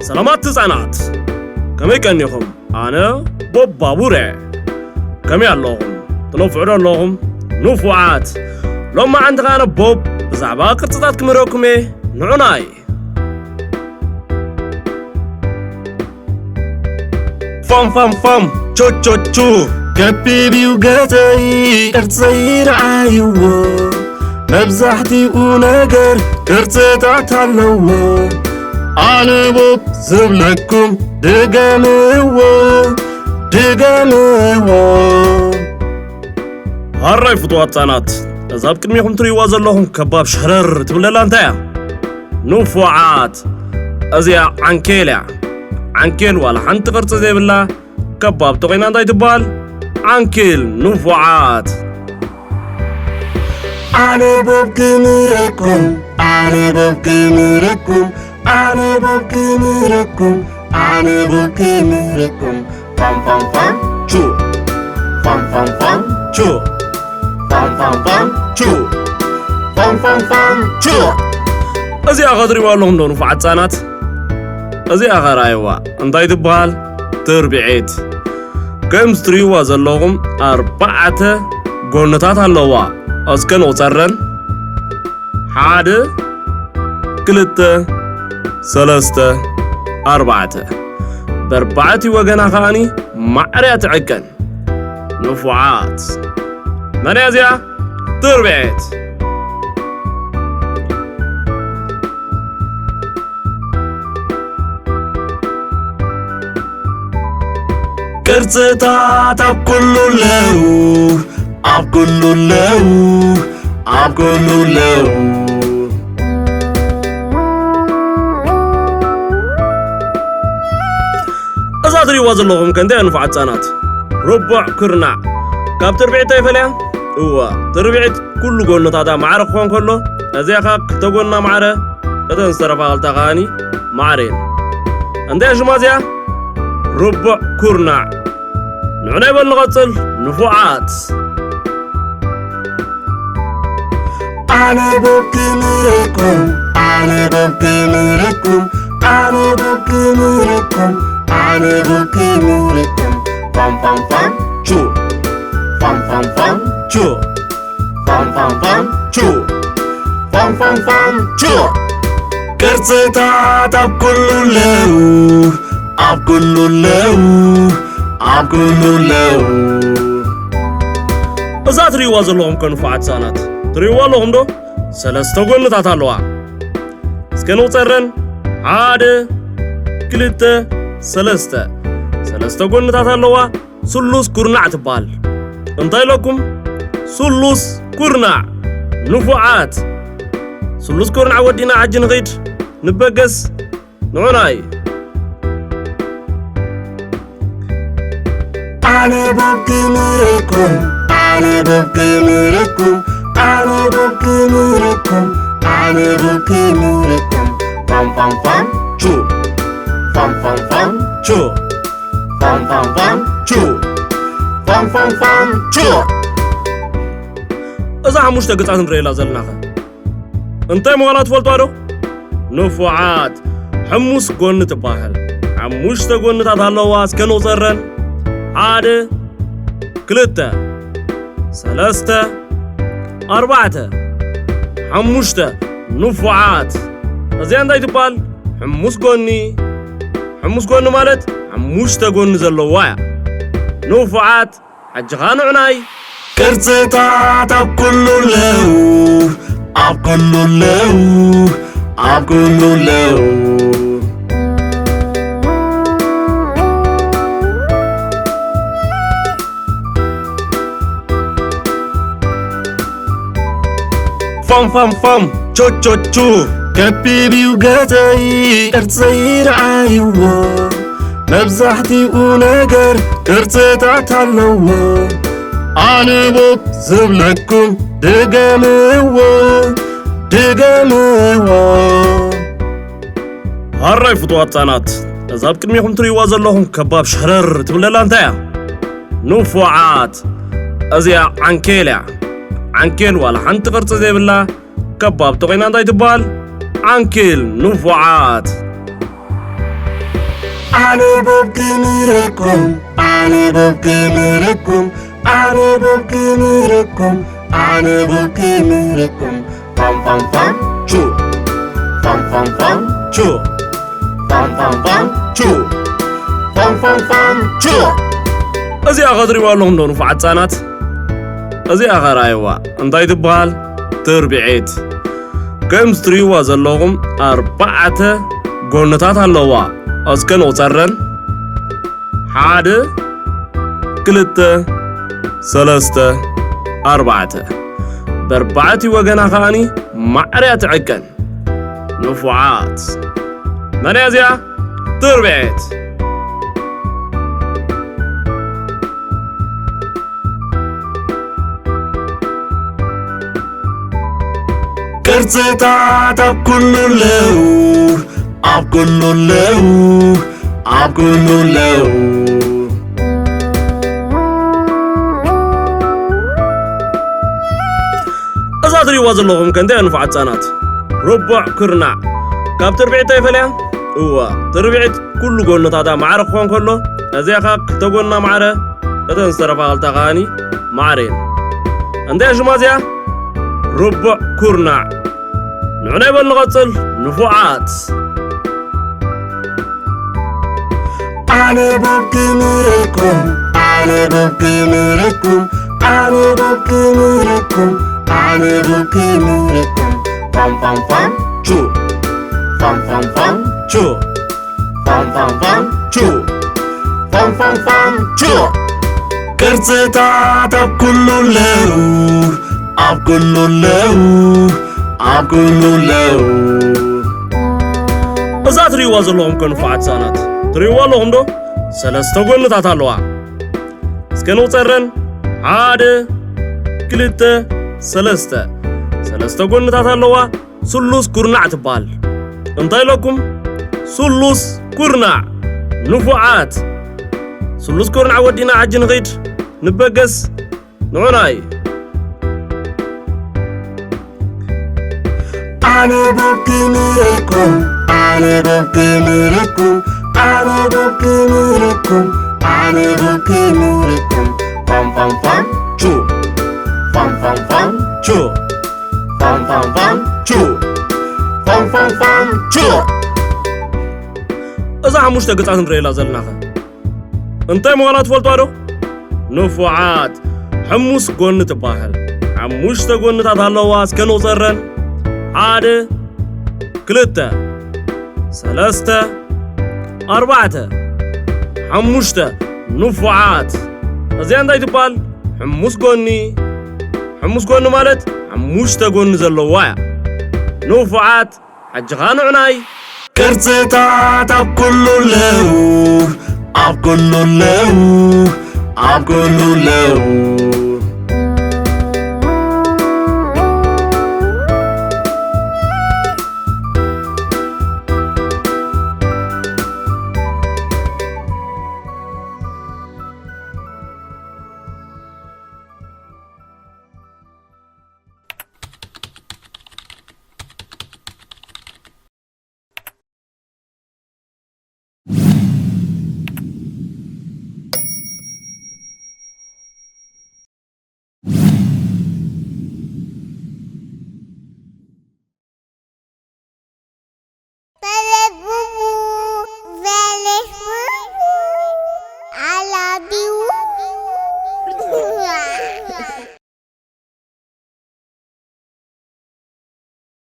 ሰላማት ህጻናት፣ ከመይ ቀኒኹም? ኣነ ቦብ ባቡር እየ። ከመይ ኣለኹም? ትነፍዑ ዶ ኣለኹም? ንፉዓት። ሎማዓንቲ ከኣ ኣነ ቦብ ብዛዕባ ቅርጽታት ክምህረኩም እየ። ንዑናይ። ፋም ፋም ፋም፣ ቾ ቾ ቹ። ከቢብ እዩ ገጸይ፣ ቅርጸይ ረዓይዎ። መብዛሕትኡ ነገር ቅርጽታት ኣለዎ። ኣነ ቦብ ዝብለኩም ድገምዎ፣ ድገምዎ። ሃራይ ፍቱዋት ህጻናት፣ እዛ ኣብ ቅድሚኹም ትርእይዋ ዘለኹም ከባብ ሸረር ትብለላ እንታይ እያ? ንፉዓት። እዚኣ ዓንኬል እያ። ዓንኬል ዋላ ሓንቲ ቅርጺ ዘይብላ ከባብ ተኾይና እንታይ ትበሃል? ዓንኬል። ንፉዓት። ኣነ ቦብ ክምህረኩም፣ ኣነ ቦብ ክምህረኩም፣ ኣነ ቦብ ክምህረኩም፣ ኣነ ቦብ ክምህረኩም። ፋም ፋም ፋም ቹ። ፋም ፋም ፋም ቹ። ፋም ፋም ፋም ቹ። ፋም ፋም ፋም ቹ። እዚኣ ከትርእይዋ ኣለኹም ዶ ንፉዓት ህጻናት? እዚኣ ከ ረኣይዋ። እንታይ ትበሃል? ትርብዒት። ከም ትርእይዋ ዘለኹም ኣርባዕተ ጎንታት ኣለዋ። እስከ ንቑጸረን። ሓደ፣ ክልተ፣ ሰለስተ፣ ኣርባዕተ። በርባዕቲ ወገና ከኣኒ ማዕርያ ትዕቀን። ንፉዓት። መን እያ እዚኣ? ትርብዒት። ቅርጽታት ኣብ ኩሉ ኣለዉ፣ ኣብ ኩሉ ኣለዉ፣ ኣብ ኩሉ ኣለዉ። እዛ ትርእይዋ ዘለኹም ከ እንታይ እያ ንፉዓት ህጻናት? ርቡዕ ኩርናዕ። ካብ ትርብዒት እንታይ ይፈልያ? እወ፣ ትርብዒት ኩሉ ጎንታታ ማዕረ ክኾን ከሎ፣ እዚኣ ኸኣ ክልተ ጎና ማዕረ፣ እተን ዝተረፋ ክልተ ከኣኒ ማዕረ እየን። እንታይ እያ ሽማ እዚኣ? ርቡዕ ኩርናዕ። ንዑ ናይ በል ንቐጽል፣ ንፉዓት። ኣነ ቦብ ክምህረኩም፣ ኣነ ቦብ ክምህረኩም፣ ኣነ ቦብ ክምህረኩም፣ ኣነ ቦብ ክምህረኩም። ፋም ፋም ፋም ቹ። ፋም ፋም ፋም ቹ። ፋም ፋም ፋም ቹ። ፋም ፋም ፋም ቹ። ቅርጽታት ኣብ ኩሉ ኣለዉ፣ ኣብ ኩሉ ኣለዉ፣ ኣብ ኩሉ ኣለዉ። እዛ ትርእይዋ ዘለኹም ከ ንፉዓት ህጻናት፣ ትርእይዋ ኣለኹም ዶ? ሰለስተ ጎንታት ኣለዋ። እስከ ንቑጸረን። ሓደ፣ ክልተ፣ ሰለስተ። ሰለስተ ጎንታት ኣለዋ። ስሉስ ኩርናዕ ትበሃል። እንታይ ኢለኩም? ስሉስ ኩርናዕ። ንፉዓት። ስሉስ ኩርናዕ ወዲና ሕጂ ንኺድ፣ ንበገስ። ንዑናይ። ኣነ ቦብ ክምህረኩም፣ ኣነ ቦብ ክምህረኩም፣ ኣነ ቦብ ክምህረኩም፣ ኣነ ቦብ ክምህረኩም። ፋም ፋም ፋም ቹ። ፋም ፋም ፋም ቹ። ፋም ፋም ፋም ቹ። ፋም ፋም ፋም ቹ። እዛ ሓሙሽተ ገጻት ንርእየላ ዘለናኸ እንታይ ምዃና ትፈልጧ ዶ? ንፉዓት፣ ሕሙስ ጎኒ ትበሃል። ሓሙሽተ ጎንታት ኣለዋ፣ እስከ ንቑጸረን። ሓደ፣ ክልተ፣ ሰለስተ፣ ኣርባዕተ፣ ሓሙሽተ። ንፉዓት። እዚኣ እንታይ ትበሃል? ሕሙስ ጎኒ። ሕሙስ ጎኒ ማለት ሓሙሽተ ጎኒ ዘለዋ እያ። ንፉዓት፣ ሕጂ ኸኣ ንዑናይ። ቅርጽታት ኣብ ኩሉ ኣለዉ፣ ኣብ ኩሉ ኣለዉ፣ ኣብ ኩሉ ኣለዉ። ፋም ፋም ፋም ቾ ቾ ቹ። ከቢብ እዩ ገጸይ ቅርጸይ ረዓይዎ። መብዛሕትኡ ነገር ቅርጽታት ኣለዎ። ኣነ ቦብ ዝብለኩም ድገምዎ፣ ድገምዎ። ሃራይ ፍቱዋት ህጻናት፣ እዛ ኣብ ቅድሚኹም ትርእይዋ ዘለኹም ከባብ ሸረር ትብለላ እንታይ እያ? ንፉዓት፣ እዚኣ ዓንኬል እያ። ዓንኬል ዋላ ሓንቲ ቅርጺ ዘይብላ ከባብ ተኾይና እንታይ ትበሃል? ዓንኬል። ንፉዓት። ኣነ ቡብ ክምህረኩም፣ ኣነ ቡብ ክምህረኩም፣ ኣነ ቡብ ክምህረኩም፣ ኣነ ቡብ ክምህረኩም። ፋም ፋም ፋም ቹ፣ ፋም ፋም ፋም ቹ፣ ፋም ፋም ፋም ቹ፣ ፋም ፋም ፋም ቹ። እዚኣ ከትሪእዋ ኣለኹም ዶ ንፉዓት ህጻናት? እዚኣ ከ ረኣይዋ፣ እንታይ ትበሃል? ትርብዒት። ከም ትሪእዋ ዘለኹም ኣርባዕተ ጎንታት ኣለዋ። እስከ ንቑጸረን። ሓደ፣ ክልተ፣ ሰለስተ፣ ኣርባዕተ። በርባዕቲ ወገና ከኣኒ ማዕረ እያ ትዕቀን። ንፉዓት። መን እያ እዚኣ? ትርብዒት። ቅርጽታት ኣብ ኩሉ ኣለዉ፣ ኣብ ኩሉ ኣለዉ፣ ኣብ ኩሉ ኣለዉ። እዛ ትሪእዋ ዘለኹም ከ እንታይ እያ ንፉዓት ህጻናት? ርቡዕ ኩርናዕ። ካብ ትርብዒት እንታይ ይፈልያ? እወ፣ ትርብዒት ኩሉ ጎንታታ ማዕረ ክኾን ከሎ፣ እዚኣ ከኣ ክልተ ጎና ማዕረ፣ እተን ዝተረፋ ክልተ ከኣኒ ማዕረ እየን። እንታይ እያ ሽማ እዚኣ? ርቡዕ ኩርናዕ። ንዑ ናይ በል ንቐጽል፣ ንፉዓት። ኣነ ቡብ ክምህረኩም፣ ኣነ ቡብ ክምህረኩም፣ ኣነ ቡብ ክምህረኩም፣ ኣነ ቡብ ክምህረኩም። ፋም ፋም ፋም ቹ፣ ፋም ፋም ፋም ቹ፣ ፋም ፋም ፋም ቹ፣ ፋም ፋም ፋም ቹ። ቅርጽታት ኣብ ኩሉ ኣለዉ፣ ኣብ ኩሉ ኣለዉ፣ ኣብ ኩሉ ኣለዉ። እዛ ትሪእዋ ዘለኹም ከ ንፉዓት ህጻናት፣ ትሪእዋ ኣለኹም ዶ? ሰለስተ ጎንታት ኣለዋ። እስከ ንቑጸረን። ሓደ፣ ክልተ፣ ሰለስተ። ሰለስተ ጎንታት ኣለዋ። ስሉስ ኩርናዕ ትበሃል። እንታይ ኢለኩም? ስሉስ ኩርናዕ። ንፉዓት። ስሉስ ኩርናዕ ወዲና ሕጂ ንኺድ፣ ንበገስ። ንዑናይ። ኣነ ቡብ ክምህረኩም፣ ኣነ ቡብ ክምህረኩም፣ ኣነ ቡብ ክምህረኩም፣ ኣነ ቡብ ክምህረኩም። ፋም ፋም ፋም ቹ፣ ፋም ፋም ፋም ቹ፣ ፋም ፋም ፋም ቹ፣ ፋም ፋም ፋም ቹ። እዛ ሓሙሽተ ገጻት ንርእየላ ዘለናኸ? እንታይ ምዃና ትፈልጧ ዶ? ንፉዓት፣ ሕሙስ ጎኒ ትበሃል። ሓሙሽተ ጎንታት ኣለዋ፣ እስከ ንቑጸረን። ሓደ፣ ክልተ፣ ሰለስተ፣ ኣርባዕተ፣ ሓሙሽተ። ንፉዓት። እዚኣ እንታይ ትበሃል? ሕሙስ ጎኒ። ሕሙስ ጎኒ ማለት ሓሙሽተ ጎኒ ዘለዋ እያ። ንፉዓት። ሕጂ ኸኣ ንዑናይ። ቅርጽታት ኣብ ኩሉ ኣለዉ፣ ኣብ ኩሉ ኣለዉ፣ ኣብ ኩሉ ኣለዉ።